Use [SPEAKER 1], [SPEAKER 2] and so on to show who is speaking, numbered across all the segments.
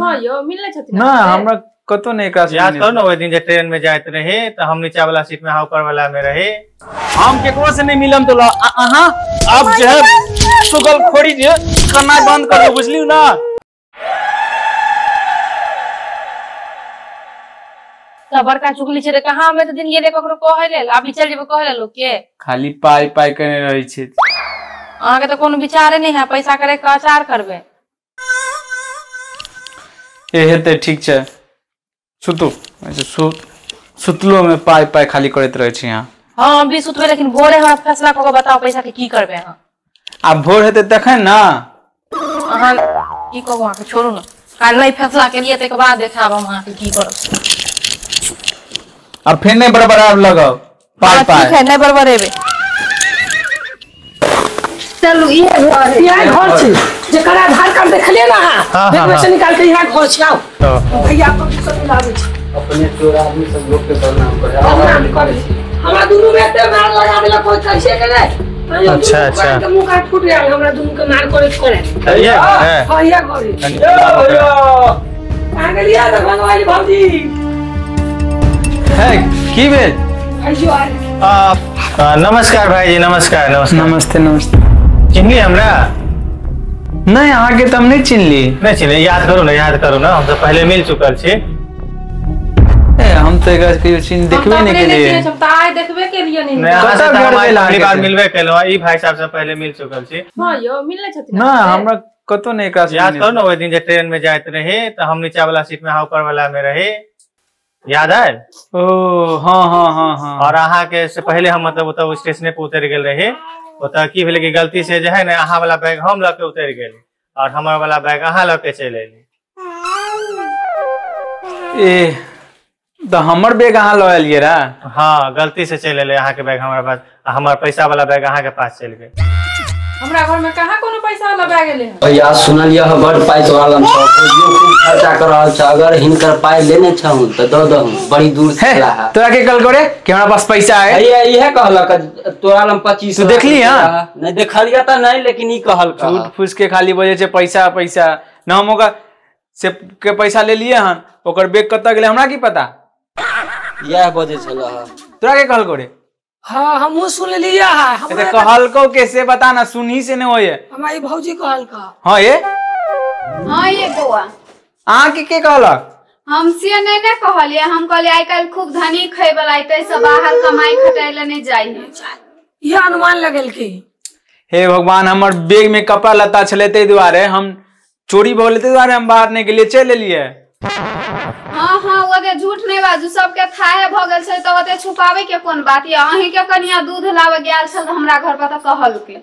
[SPEAKER 1] हां यो मिलले छथिन
[SPEAKER 2] ना हमरा कतो नहीं एकरा से
[SPEAKER 3] याद करू ना ओहि दिन जे ट्रेन में जाइत रहे त हम नीचा वाला सीट में अहाँ ऊपर वाला में रहे।
[SPEAKER 2] हम केकरो से नहीं मिलम तो अहाँ अब जे है सुगल खोरी जे करना बंद कर दो बुझलियो ना।
[SPEAKER 1] त बड़का चुगली छै रे कहां में त दिन गेले ककरो कहै लेल अभी चल जेबै कहै लेल लोक के
[SPEAKER 2] खाली पाई पाई करने रहै छै।
[SPEAKER 1] अहाँ के त कोनो विचारे नहीं है पैसा करे के अचार करबै।
[SPEAKER 2] ए हेतै ठीक छै सुतू। अच्छा सुतलो में पाई पाई खाली करैत रहै छी अहाँ।
[SPEAKER 1] हां हम भी सुतबै लेकिन भोरे हमरा फैसला क के बताओ पैसा के की करबै अहाँ।
[SPEAKER 2] आब भोर हेतै तखन ना।
[SPEAKER 1] अहाँ की कहू अहाँ के छोड़ू ना काल्हि नहीं फैसला केलियै तकर बाद देखाब हम अहाँ के की करब।
[SPEAKER 2] अब फिर नहीं बड़बड़ाब लगाओ पाई पाई।
[SPEAKER 1] ठीक है नहीं बड़बड़ेबै।
[SPEAKER 4] चलू ये घर ये घर छी जेकर आधार कार्ड देखलिए ना अहाँ बैग में से निकाल के यहाँ घर छी। आओ भैया अपन सब मिलाबै छी
[SPEAKER 5] अपने चोर आदमी सब लोग के बदनाम करे
[SPEAKER 4] बदनाम करे हमरा दुनू में एते मार लगा देला कोई कैसे के नहीं।
[SPEAKER 3] अच्छा अच्छा
[SPEAKER 4] के मुंह काट फूट गेल हमरा दुनू के मार करे करे
[SPEAKER 3] ये है।
[SPEAKER 4] हां ये घर ए भैया कहां गेलिए त भगवानी भौजी
[SPEAKER 2] है की भेल
[SPEAKER 4] आइयो आ।
[SPEAKER 3] नमस्कार भाईजी नमस्कार नमस्कार
[SPEAKER 2] नमस्ते नमस्ते।
[SPEAKER 3] चिन्हली हमरा?
[SPEAKER 2] नहीं अहाँ के त हम नहीं चिन्हली।
[SPEAKER 3] नहीं चिन्हली याद करू ना याद करू ना हम तो पहले मिल चुकल छी।
[SPEAKER 2] ए हम तो एकरा कहियो चिन्ह देखबे नहीं केलिए।
[SPEAKER 1] हम त आइ देखबे केलिए नहीं।
[SPEAKER 3] नहीं अहाँ से त हम आइ पहली बार मिलबे केलौ ई भाई साहब से पहले मिल चुकल छी।
[SPEAKER 1] हां यो मिलले छथिन
[SPEAKER 2] ना हमरा कतो नहीं एकरा से
[SPEAKER 3] याद करू ना ओहि दिन जे ट्रेन में जाइत रहे त हम नीचा वाला सीट में अहाँ ऊपर वाला में रहे याद आयल?
[SPEAKER 2] ओ हाँ हाँ हाँ हाँ।
[SPEAKER 3] और अहाँ के से पहले हम मतलब ओतऽ स्टेशने पर उतरि गेल रहे ओतऽ की भेलै कि गलती से जे है ने अहाँ वाला बैग हम लऽ के उतरि गेली और हमर वाला बैग अहाँ लऽ के चलि एली।
[SPEAKER 2] ए तऽ हमर बैग अहाँ लऽ एलियै रा?
[SPEAKER 3] हाँ गलती से चलि एलै अहाँ के बैग हमरा पास आ हमर पैसा वाला बैग अहाँ के पास चलि गेल।
[SPEAKER 1] हमरा घर में कहाँ कोनो पैसा वाला बैग एलै?
[SPEAKER 5] भैया सुनलियै ह बड़ पाइ तोरा लग छौ खूब खर्चा कर रहल छ अगर हिनकर पाइ लेने छहु त दऽ दहु बड़ी दूर से आला है।
[SPEAKER 2] तोरा के कल करे कि हमरा पास पैसा है?
[SPEAKER 5] भैया इहे कहलक तोरा लग 25
[SPEAKER 2] तू देखली हां?
[SPEAKER 5] नहीं देखलियै त नहीं लेकिन ई कहलक
[SPEAKER 2] झूठ फूस के खाली बजे छै पैसा पैसा न हम ओकर से के पैसा ले लिए हन ओकर बैग कतऽ गेलै हमरा की पता।
[SPEAKER 5] इएह बजे छल
[SPEAKER 2] तोरा के कहल करे?
[SPEAKER 4] हां हमहु सुन लिया है
[SPEAKER 2] हमरा कहलको कैसे बता ना सुनही से नहीं होए
[SPEAKER 4] हमरा ई भौजी कहलका।
[SPEAKER 2] हां ये
[SPEAKER 6] हां ये बौआ
[SPEAKER 2] अहाँ के कहलक?
[SPEAKER 6] हम से नहीं ने कहलिए हम कहलिए आइ काल्हि खूब धनी खाय वाला अइतै सब बाहर कमाई खटाइ ले नहीं जाइ है
[SPEAKER 4] ये अनुमान लगेलकै।
[SPEAKER 2] हे भगवान हमर बैग में कपड़ा लत्ता छलै तै दुआरे हम चोरी भऽ गेलै तै दुआरे हम बाहर नहीं गेलियै चलि एलियै।
[SPEAKER 6] हाँ हाँ ओते झूठ नहीं बाजू सबके थाहे भऽ गेल छै तऽ ओते छुपावे के कोन बात ये अहीं के कनिया दूध लावे गेल छल हमरा घर पर तऽ कहलकै।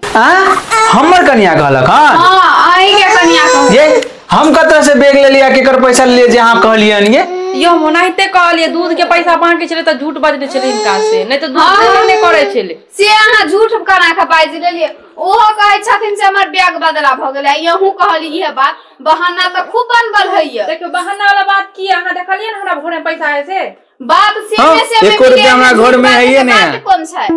[SPEAKER 2] हमर कनिया कहलक? हां
[SPEAKER 6] हां अहीं के कनिया कहलक।
[SPEAKER 2] ये हम कतऽ से बैग लेलियै केकर पैसा लेलियै जे अहाँ कहलियन ये?
[SPEAKER 1] यो हम ओनाहिते कहलियै दूध के पैसा बांटे छलै तऽ झूठ बजने छलै हिनका से नहीं तऽ दूध देबे नहि करै छलै।
[SPEAKER 6] से अहाँ झूठ कना के बाजि लेलियै ओहो कहै छथिन से हमर बैग बदला भऽ गेलै यहू कहली इहे बात बहाना तऽ खूब बनबल होइए।
[SPEAKER 1] देखियौ बहाना वाला बात की अहाँ देखलियै ने हमरा भोरे पैसा आय से
[SPEAKER 6] बात सेमे सेमे
[SPEAKER 2] एको रुपया हमरा घर में है नहीं
[SPEAKER 6] कोन छै।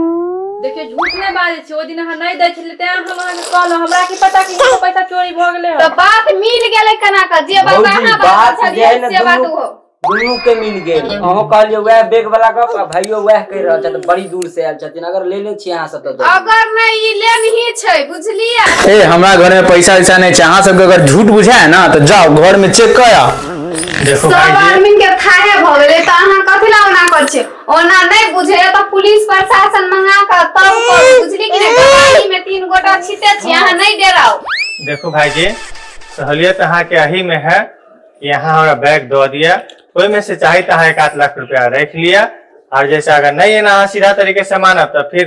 [SPEAKER 1] देखियौ झूठ नहीं बाजै छै ओहि दिन अहाँ नहीं दै छलियै तें हम अहाँके कहलहुँ हमरा की पता कि पैसा चोरी भऽ गेलै।
[SPEAKER 6] तऽ बात मिल गेलै कना के जे बात अहाँ बाजै छलियै से बात ओहो
[SPEAKER 5] दुनू के मिल गेल। अहों कहलियै वएह बैग वाला गप आ भाइयो वएह कहि रहल छथि बड़ी दूर से आयल छथिन अगर लेले छी अहाँ सब तऽ
[SPEAKER 6] अगर नहीं ई लेनही छै बुझलियै।
[SPEAKER 2] ए हमरा घर में पैसा वैसा नहीं छै अहाँ सबके अगर झूठ बुझाय ना तऽ जाओ घर में चेक कर आओ।
[SPEAKER 3] देखो
[SPEAKER 6] सब आदमी के थाहे भऽ गेलै तऽ अहाँ कथी ला ओना करै छियै ओना नहीं बुझे तऽ पुलिस प्रशासन मंगा के तब करू बुझली कि नहीं गवाही में 3 गोटा छिते छी अहाँ नहीं डेराउ।
[SPEAKER 3] देखो भाईजी सहूलियत अहाँ के अही में है कि यहाँ हमरा बैग दऽ दिया ओहि में से चाहे तो अहाँ 1-8 लाख रुपया रख लिया और जैसे अगर नहीं है ना अहाँ सीधा तरीके से मानब तो फिर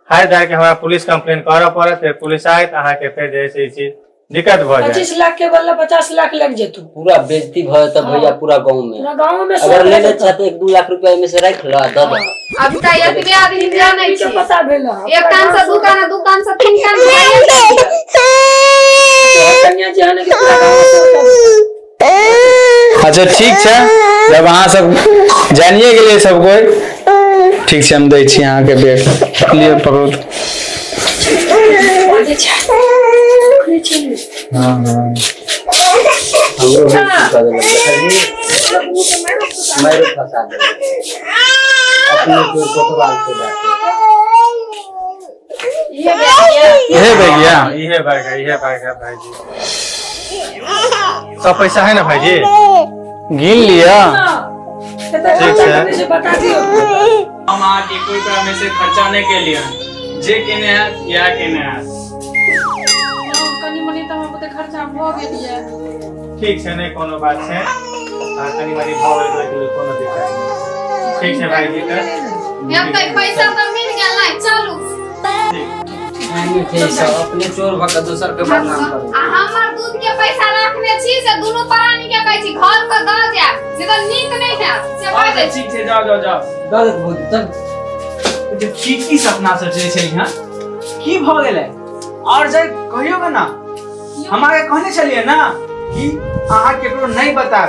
[SPEAKER 3] हार धार के हमरा पुलिस कंप्लेन करऽ पड़त फिर पुलिस आयत अहाँ के फिर जैसे ई चीज दिक्कत भऽ जायत।
[SPEAKER 4] 25 लाख के बदला 50 लाख लग जेतू
[SPEAKER 5] पूरा बेइज्जती भऽ जेतौ भैया पूरा गांव में
[SPEAKER 4] पूरा गांव में
[SPEAKER 5] अगर ले ले छह तो 1-2 लाख रुपया में से रख ल दऽ दे।
[SPEAKER 6] अभी त एतबे आदमी जानै छै
[SPEAKER 4] पता भेल
[SPEAKER 6] एक कान से दू कान दू कान से तीन कान भऽ गेल।
[SPEAKER 4] कन्या जे है ने कि पूरा गांव में।
[SPEAKER 2] अच्छा ठीक छै जब अहाँ सब जानिए गेलियै सब कोइ ठीक छै हम दै छी अहाँके बैग लिअ पकड़ू। हाँ हाँ।
[SPEAKER 5] हमरो बेइज्जती कऽ देलक मारो फंसा देलक अपने चोर कोतवाल से जाके।
[SPEAKER 2] इहे बैग या
[SPEAKER 3] इहे बैग है, इहे बैग है भाईजी। सब पैसा है ना भाईजी?
[SPEAKER 2] गिन लिया।
[SPEAKER 3] ठीक है
[SPEAKER 4] बता दियो।
[SPEAKER 2] हम अहाँके एको रुपया में से खर्चा नहीं केलिए, जे केने है या केने है।
[SPEAKER 1] कनी मनी त हम बहुते खर्चा भ गेल ये।
[SPEAKER 3] ठीक छै, नहीं कोनो बात छै, कनी मनी भ गेल कोनो दिक्कत नहीं। ठीक छै भाईजी, त
[SPEAKER 6] अब त पैसा त मिल गेल ना, चलू।
[SPEAKER 5] ठीक सब अपने चोर भ के दोसर के बदनाम करू।
[SPEAKER 6] आ हमर दूध के पैसा रखने छी से दुनू प्राणी के कहै छी घर के द जाय, से त नीक नहीं है से कह दे।
[SPEAKER 2] ठीक छै, जाओ जाओ जाओ
[SPEAKER 5] द दे भौजी। चल
[SPEAKER 2] जे की की सपना सोचने छली हां, की भ गेलै? और जे कहियो के ना, हम आगे कहने छलियै ना कि अहाँ केकरो नहीं बताब,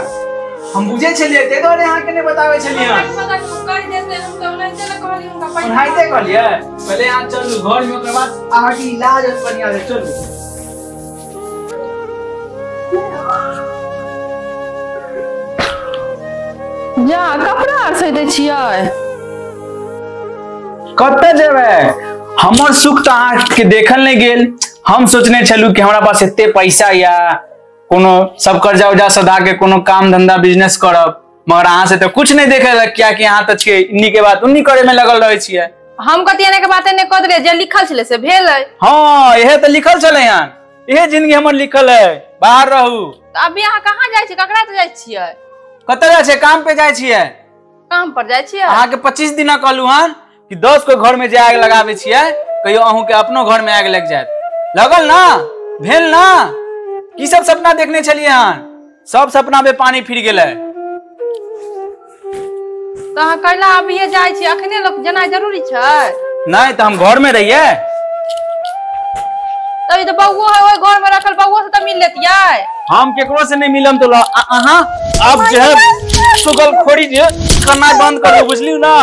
[SPEAKER 2] हम बुझे छलियै ते दुआरे अहाँ के नहीं बताबै छलियै।
[SPEAKER 1] हमरा पता कि कह देते, हम त ओनाहिते न कहलियै हुनका पैसा।
[SPEAKER 2] ओनाहिते कहलियै? पहिले अहाँ चलू घर में, ओकर बाद अहाँ के इलाज बढ़िया से चलू।
[SPEAKER 1] जा कपड़ा आर सी दै छियै?
[SPEAKER 2] कतऽ जेबै? हमर सुख तऽ अहाँके देखल नहीं गेल। हम सोचने छलू कि हमरा पास एते पैसा या कोनो सब कर्जा उर्जा सधा के कोनो काम धंधा बिजनेस करब, मगर अहाँ से तऽ कुछ नहीं देखे, कियाकि अहाँ तऽ छियै इन्नी के बात उन्नी करे में लगल रहै छियै।
[SPEAKER 1] हम कथी एने के बाते नहीं कह देलियै, जे लिखल छलै से भेलै।
[SPEAKER 2] हाँ, इहे तऽ लिखल छलै हन, इहे जिंदगी हमर लिखल है, बाहर रहू।
[SPEAKER 1] तऽ अभी अहाँ कहाँ जाइ छियै? ककरा तऽ जाइ छियै?
[SPEAKER 2] कतऽ जाइ छियै? काम पे जाइ छियै।
[SPEAKER 1] काम पर जाइ छियै?
[SPEAKER 2] अहाँके 25 दिना कहलू हन कि 10 को घर में जे आग लगाबै छियै, कहियो अहूँ के अपनो घर में आग लग जायत। लगल ना? भेल ना? की सब सपना देखने छलियै हन? सब सपना में पानी फिर गेलै।
[SPEAKER 1] तऽ अहाँ कैला अभिये जाइ छी? अखने लोक जेनाइ जरूरी छै?
[SPEAKER 2] नहीं तऽ हम घर में रहियै।
[SPEAKER 1] तभी तऽ बौओ है ओहि घर में रखल, बौओ से तऽ मिल लेतियै।
[SPEAKER 2] हम केकरो से नहीं मिलम तो अहाँ अब जे है चुगलखोरी जे करना बंद कर दो, बुझलियौ ना?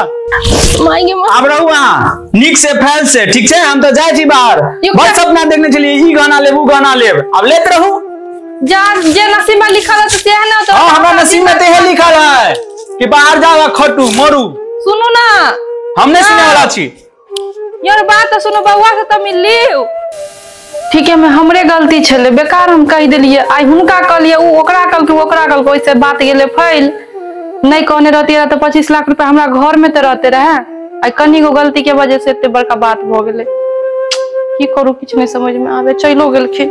[SPEAKER 2] आब रहू अहाँ नीक से फैल से, ठीक छै? हम तऽ जाइ छी बाहर, बड़ सपना देखने छलियै ई गहना लेब ऊ गहना लेब, आब लेत रहू।
[SPEAKER 1] जा जे नसीब में लिखल है से है ना। तो
[SPEAKER 2] हाँ, हमरा नसीब में तो लिखल है कि बाहर जाओ आ खटू मरू।
[SPEAKER 1] सुनू ना,
[SPEAKER 2] हम नहीं सुने वाला छी
[SPEAKER 1] यार बात। तो सुनू, बौआ से तऽ मिल लियौ। ठीक है, हमरे गलती छलै, बेकार हम कहि देलियै। आइ हुनका कहलियै, उ ओकरा कहलकै, ओकरा कहलकै, ओहिसे बात गेलै फैल। नहीं कहने रहती रहे तो 25 लाख रुपया हमरा घर में तो रहते रहे। आइ कनिगो गलती के वजह से एते बड़का बात भ गेलै। की करू, किछु नहीं समझ में आवे। चलो गेलखिन।